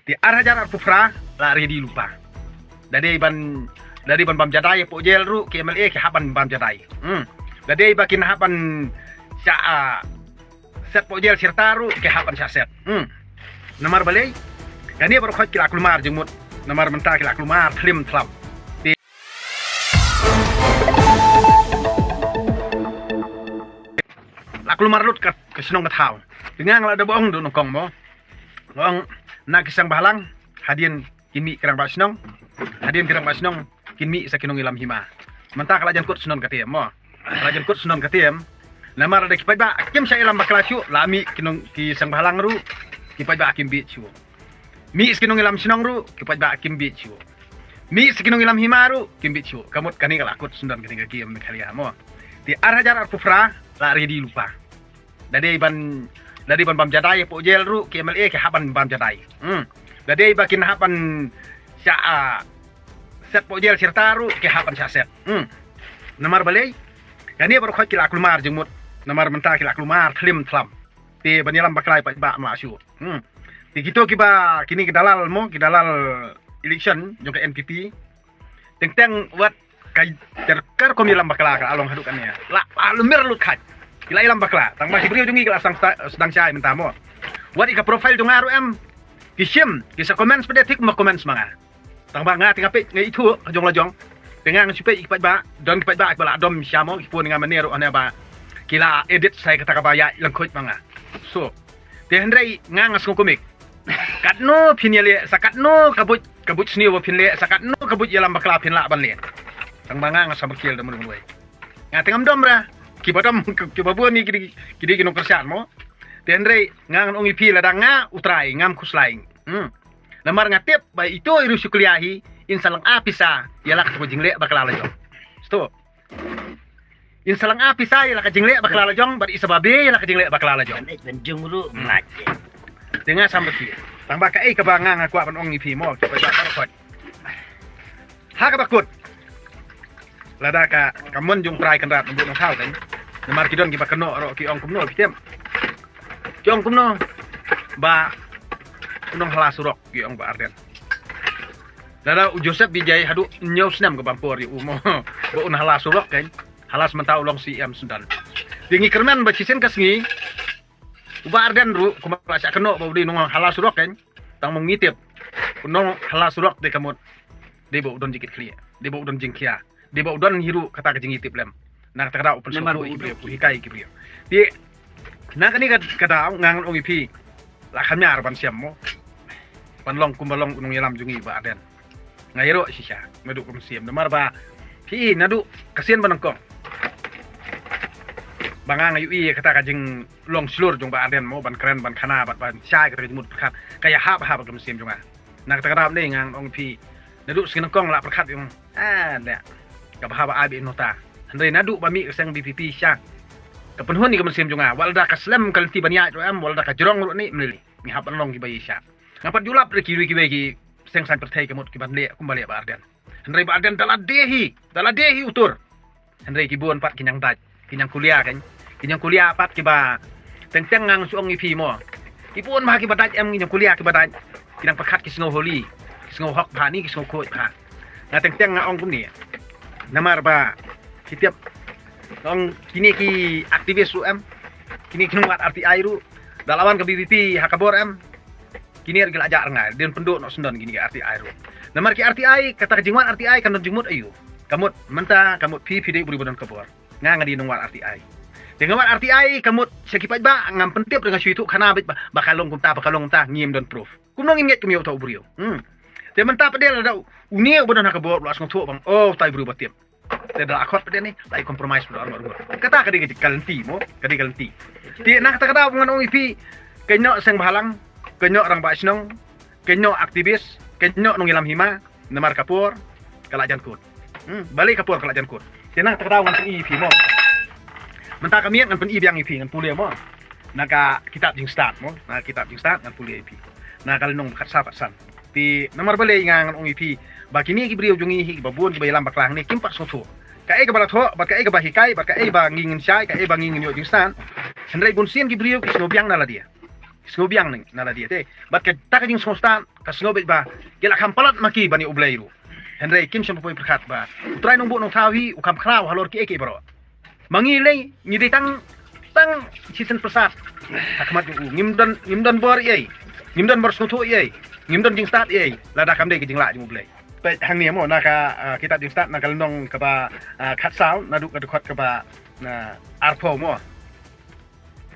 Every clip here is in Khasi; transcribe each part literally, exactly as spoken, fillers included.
Te ar hajar arphew phra la ready lypa. Da dei ban, da dei ban bam jadai hapoh jel ruh ki M L A ki hap ban bam jadai. Hmm. Da dei ba kin hap ban shah, ah, set hapoh jel shirta ruh ki hap ban shah set. Hmm. Namar balei? Kane baroh khoit ki la kulmar jingmut. Namar mynta ki la kulmar thlim thlam. Te la kulmar lut ka, ka shnong ka thaw. Te nga nga la da ba ong da u nyngkong mo. Nga ong na ki seng bhalang hadien kin mih ki rangbah shnong. Hadien ki rangbah shnong kin mih sa ki nongïalam hima. Mynta ka la jan kut shnong ka tem mo. Ka la jan kut shnong ka tem. Namar da ki paidbah kim shah ïalam bakla shuh, la mih ki nong, ki seng bhalang ruh, ki paidbah kim bit shuh. Mih sa ki nongïalam shnong ruh, ki paidbah kim bit shuh. Mih sa ki nongïalam hima ruh, kim bit shuh. Ka mut kane ka la kut shnong kane ka game Meghalaya mo. Te ar hajar arphew phra la ready lypa. Da dei ban, da dei ban bam jadai hapoh jel ruh ki M L A ki hap ban bam jadai. Hmm. Da dei ba kin hap ban shah, ah, set hapoh jel shirta ruh ki hap ban shah set. Hmm. Namar balei? Kane baroh khoit ki la kulmar jingmut. Namar mynta ki la kulmar thlim thlam. Te ban ïalam bakla pat ba ma shu. Hmm. Te kito kiba kine ki dalal mo, ki dalal election jong ka N P P. Teng teng wat ka ter kar kum ïalam bakla ka la long haduh kane. La, la lumir lut khait. Ki la ïalam bakla. Tang ba ki briew jong ngi ki la sdang sa-, sdang shai mynta mo. Wat ïa ka profile jong nga ruh em. Ki shim, ki sa comments pat de thik ma comments ma nga. Tang ba nga te nga peit nga ithuh ka jong la jong. Te nga nga shu peit ïa ki paidbah, don ki paidbah kiba la dom sha mo, ki phone nga mynne ruh hane ba ki la edit sa ïa kata kaba ïaid lyngkhuid ma nga. So, te hynrei nga nga sngew kumne. Katno phin ïaleh, sa katno ka buit, ka buit sniew ba phin leh, sa katno ka buit ïalam bakla phin lah ban leh. Tang ba nga nga sa ba kiel da mynno mynno. Nga te ngam dom ra, kiba dom, kiba bun ni ki dei, ki dei ki nongkyrshan mo. Te hynrei nga ngan ong ïa phi lada nga U Trai ngam khuslai. Hmm. Namar nga tip ba ito i ruh shu klia hi, in sa lynga pisa ïa la ka jingleh bakla la jong. Sto. In sa lynga pisa ïa la ka jingleh bakla la jong, bad i sa babe ïa la ka jingleh bakla la jong. Ban ej ban jong ruh, hmm, mlak. Te nga sam ba ki. Tang ba kaei kaba nga nga kwah ban ong ïa phi mo, ki paidbah baroh khoit. Ha kaba kut. Lada ka, ka mon jong U Trai Kynrad Nongbuh Nongthaw kan. Namar ki don kiba kynnoh ruh ki ong kumno, phi tip. Ki ong kumno ba u nonghala surok ki ong Bah Ardent. Lada u Joseph Vijay haduh hynñiew snem kaba ym por ïa u mo. Ba un hala surok kan. Hala mynta u long C M Sudan. Te ngi kyrmen ba shisien ka sngi u Bah Ardent ruh kumba la shah kynnoh ba u dei u nonghala surok kan. Tang mo ngi tip u nonghala surok dei ka mut dei ba u don jingkitkhlieh, dei ba u don jingkhia, dei ba u don hi ruh kata ka jingïatiplem. Na kata ka daw u pynsngewthuh ïa ki briew, u hikai ïa ki briew. Te na kane ka, ka daw nga ngan ong ïa phi la kham ñiar ban shem mo. Ban long kumba long u nongïalam jong ngi Bah Ardent. Nga ïaroh shisha naduh ka mynsiem namar ba phi naduh ka sien ba nyngkong ba nga nga ïohi ïa kata ka jinglong shlur jong Bah Ardent mo, ban kren ban khana bad ban shai kata ka jingmut pyrkhat ka ïahap hap ka mynsiem jong nga. Na kata ka daw ne nga ong phi naduh sien nyngkong la pyrkhat ïa nga. Ah, da. Kaba haba ai ba nota. Hynrei naduh ba mih ka seng V P P sha ka pynhun ïa ka mynsiem jong nga. Wat la da ka slem ka lynti ban ïaid ruh em, wat la da ka jrong ruh ne, mlili. Ngi hap ban long kiba ïa sha. Nga pat ju lap da kiwei kiwei ki seng saiñ pyrthei ka mut kiban leh kumba leh Bah Ardent. Hynrei Bah Ardent da la dei hi, da la dei hi u tur. Hynrei ki bun pat ki ñiangdait, ki ñiangkulia kan. Ki ñiangkulia pat kiba teng teng nga shu ong ïa phi mo. Ki bun bha kiba dait em, ki ñiangkulia kiba dait. Ki nang pyrkhat ki sngew holi, ki sngew hok bha ne ki sngew khuid bha. Nga teng teng nga ong kumne. Namar ba ki tip nga ong kine ki aktivis ruh em. Kine ki nongwad R T I ruh. Da la wan ka V P P ha ka bor em. Kine ruh ki la jah rngai, dei pynduh noh syndon kine ki R T I ruh. Namar ki R T I, kata ka jingwan R T I kan don jingmut aïu. Ka mut mynta, ka mut phi phi dei u briew ba don ka bor. Nga nga dei nongwan R T I. Te nga wan R T I ka mut sha ki paidbah ngam pyntip, nga shu ïathuh khana beit ba, ba ka long kumta, ba ka long kumta, ngim don proof. Kumno ngin ngeit kum ïa uta u briew. Hmm. Te mynta pat de lada une uba don ha ka bor u la sngewthuh bang, oh, uta u briew ba tip. Te da la khot pat de ne, la ïa compromise pat de arngut arngut. Kata ka dei ka lynti mo, ka dei ka lynti. Te na kata ka daw ngan ong ïa phi, kynnoh seng bhalang, kynnoh rangbah shnong, kynnoh aktivis, kynnoh nongïalam hima, namar ka por ka la jan kut. Hmm, balei ka por ka la jan kut? Te na kata ka daw ngan pyni ïa phi mo. Mynta ka miet ngan pyni biang ïa phi, ngan pule mo. Na ka kitab Jingstad mo, na ka kitab Jingstad ngan pule ïa phi. Na ka lynnong ba khatsaw khatsan. Te namar balei nga ngan ong ïa phi ba kine ki briew jong ngi hi kiba bun kiba ïalam bakla hangne kim pat sngewthuh. Kaei kaba la thoh, bad kaei kaba hikai, bad kaei ba ngi ngin shai, kaei ba ngi ngin ïoh jingstad. Hynrei bunsien ki briew ki sngew biang na lade. Sngewbiang na lade te. Bad kata ka jingsngewstad ka sngewbha ba ki la kham palat ma ki ban ïa U Blei ruh. Hynrei kim shym poi pyrkhat ba U Trai Nongbuh Nongthaw hi u kham khraw halor kiei kiei baroh. Ma ngi lei ngi dei tang tang shisien pyrsad ha khmat jong u. Ngim don, ngim don bor ei, ngim don bor sngewthuh ei, ngim don jingstad ei lada kam dei ka jinglah jong U Blei. Peit hangne mo na ka, ah, kitab Jingstad na ka lynnong kaba, ah, khatsaw naduh ka dkhot kaba, ah, arphew mo.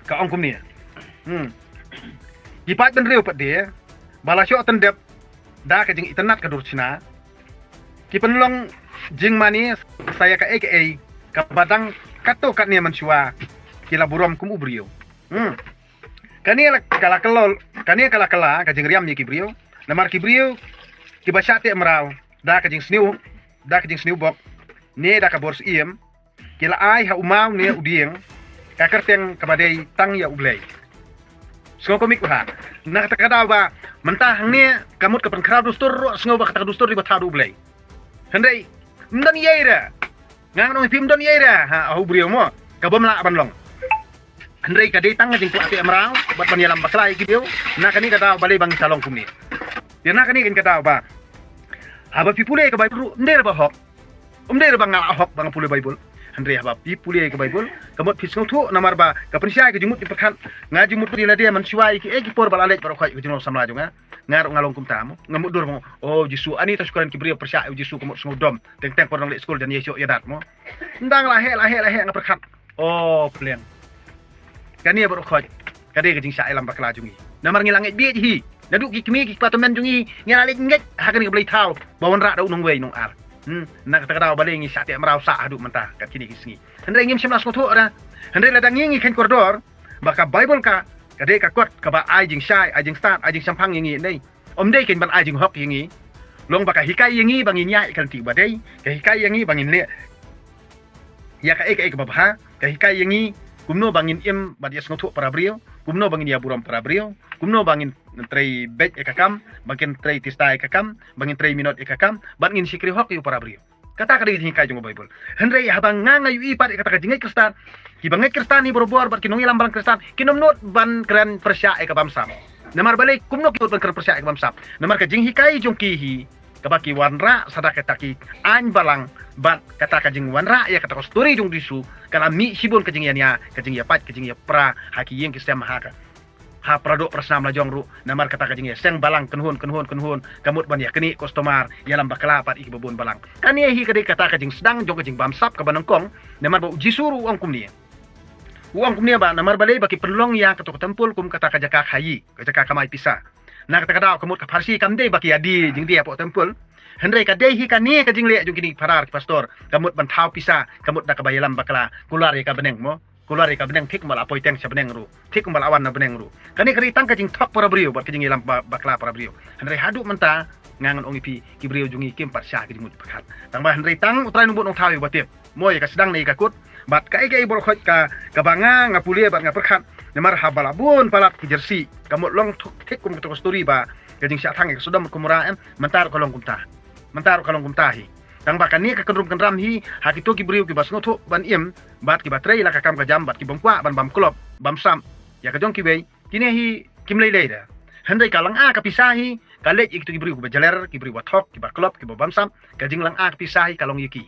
Ka ong kumne. Hmm. Ki paid bynriew pat de ba la shoh tyndep da ka jingitynnad ka dur chna, ki pynlong jingmane sa ïa kaei kaei kaba dang katto katne mynshuwa, ki la burom kum u briew. Hmm. Kane la ka la kylla, kane ka la kylla ka jingriam ïa ki briew. Namar ki briew kiba shah teh mraw da ka jingsniew, da ka jingsniew bok ne da ka bor syiem, ki la ai ha u maw ne u dieng ka kyrteng kaba dei tang ïa U Blei. Sngew kumne u ha. Na kata ka daw ba mynta hangne ka mut ka pynkhraw dustur ruh, sngew ba kata ka dustur dei ba thaw da U Blei. Hynrei ym don ei ei re. Nga ngan ong ïa phi ym don ei ei re ha u briew mo, ka bym lah ban long. Hynrei ka dei tang ka jingkwah teh mraw bad ban ïalam bakla ïa ki briew. Na kane ka daw balei ba ngi sa long kumne? Ïa na kane ka daw ba haba phi pule ka Baibl ruh ym dei re ba hok. Ym dei re ba nga la hok ba nga pule Baibl. Hynrei haba phi pule ka Baibl ka mut phi sngewthuh, namar ba ka pynshai ka jingmut jingpyrkhat. Nga jingmut ïa lade mynshuwa ïa kiei ki por ba la leit baroh khoit ka jinglong samla jong nga. Nga ruh nga long kumta mo. Nga mutdur mo, oh Jisu, ani ta shu kren ki briew pyrshah ïa u Jisu ka mut sngewdom. Teng teng por nang leit skul jan ïa shoh ïa dat mo. Ym dang la heh la heh la heh nga pyrkhat. Oh pleng. Kane baroh khoit ka dei ka jingshah ïalam bakla jong ngi. Namar ngi la ngeit bieit hi. Naduh ki kmie ki kpa tymmen jong ngi ngi la leit ngeit ha kane ka blei thaw ba wanrah da u nongwei nongar. Hmm, na kata ka daw balei ngi shah teh mraw sah haduh mynta kat kine ki sngi. Hynrei ngim shym la sngewthuh re. Hynrei lada ngi ngi kheiñ kordor ba ka Baibl ka, ka dei ka kot kaba ai jingshai, ai jingstad, ai jingshemphang ïa ngi, hynrei ym dei kein ban ai jinghok ïa ngi. Long ba ka hikai ïa ngi ba ngin ïaid ïa ka lynti ba dei, ka hikai ïa ngi ba ngin leh ïa kaei kaei kaba bha, ka hikai ïa ngi kumno ba ngin im bad ïa sngewthuh para briew, kumno ba ngin ïa burom para briew, kumno ba ngin trei beit ïa ka kam, ba ngin trei tista ïa ka kam, ba ngin trei minot ïa ka kam, bad ngin shakri hok ïa u para briew. Kata ka dei ka jinghikai jong ka Baibl. Hynrei haba nga nga ïohi pat ïa kata ka jingngeit Khristan, kiba ngeit Khristan hi barabor bad ki nongïalam balang Khristan kin ym nud ban kren pyrshah ïa ka bamsap. Namar balei kumno ki nud ban kren pyrshah ïa ka bamsap? Namar ka jinghikai jong ki hi kaba ki wanrah sa da kata ki aiñ balang bad kata ka jingwanrah ïa kata ka story jong u Jisu ka la mih shibun ka jingïania, ka jingïapait, ka jingïapra ha ki ïing ki sem, ha ka ha paradoh parasnam la jong ruh, namar kata ka jingïaseng balang kynhun kynhun kynhun ka mut ban ïaknieh customer, ïalam bakla pat ïa kiba bun balang. Kane hi ka dei kata ka jingsdang jong ka jingbamsap kaba nyngkong, namar ba u Jisu ruh u ong kumne. U ong kumne ba namar balei ba ki pynlong ïa kato ka templ kum kata ka jaka khaïi, ka jaka kamai pisa. Na kata ka daw ka mut ka pharshi kam dei ba ki ïadie jingdie hapoh templ. Hynrei ka dei hi kane ka jingleh jong kine ki phadar ki pastor ka mut ban thaw pisa, ka mut da kaba ïalam bakla, kular ïa ka bneng mo. Kular ïa ka bneng thik kumba la poi teng sha bneng ruh, thik kumba la wan na bneng ruh. Kane ka dei tang ka jingthok para briew bad ka jingïalam ba-, bakla para briew. Hynrei haduh mynta nga ngan ong ïa phi ki briew jong ngi kim pat shah ka jingmut pyrkhat. Tang ba hynrei tang U Trai Nongbuh Nongthaw ïa uba tip mo ïa ka sdang ne ïa ka kut. Bad kaei kaei baroh khoit ka, kaba nga nga pule bad nga pyrkhat. Namar haba la bun palat ki jersey ka mut long thuk thik kum kato ka story ba ka jingshah thang ïa ka Sodom bad Gomorrah, em, mynta ruh ka long kumta. Mynta ruh ka long kumta hi. Tang ba kane ka kynrum kynram hi ha kito ki briew kiba sngewthuh ban im bad kiba trei la ka kam ka jam bad ki bym kwah ban bam klop bam sap ïa ka jong kiwei, kine hi kim lei lei de. Hynrei ka lynga ka pisa hi ka leit ïa kito ki briew kiba jler, ki briew ba thok, kiba klop, kiba bam sap, ka jinglynga ka pisa hi ka long ïa ki.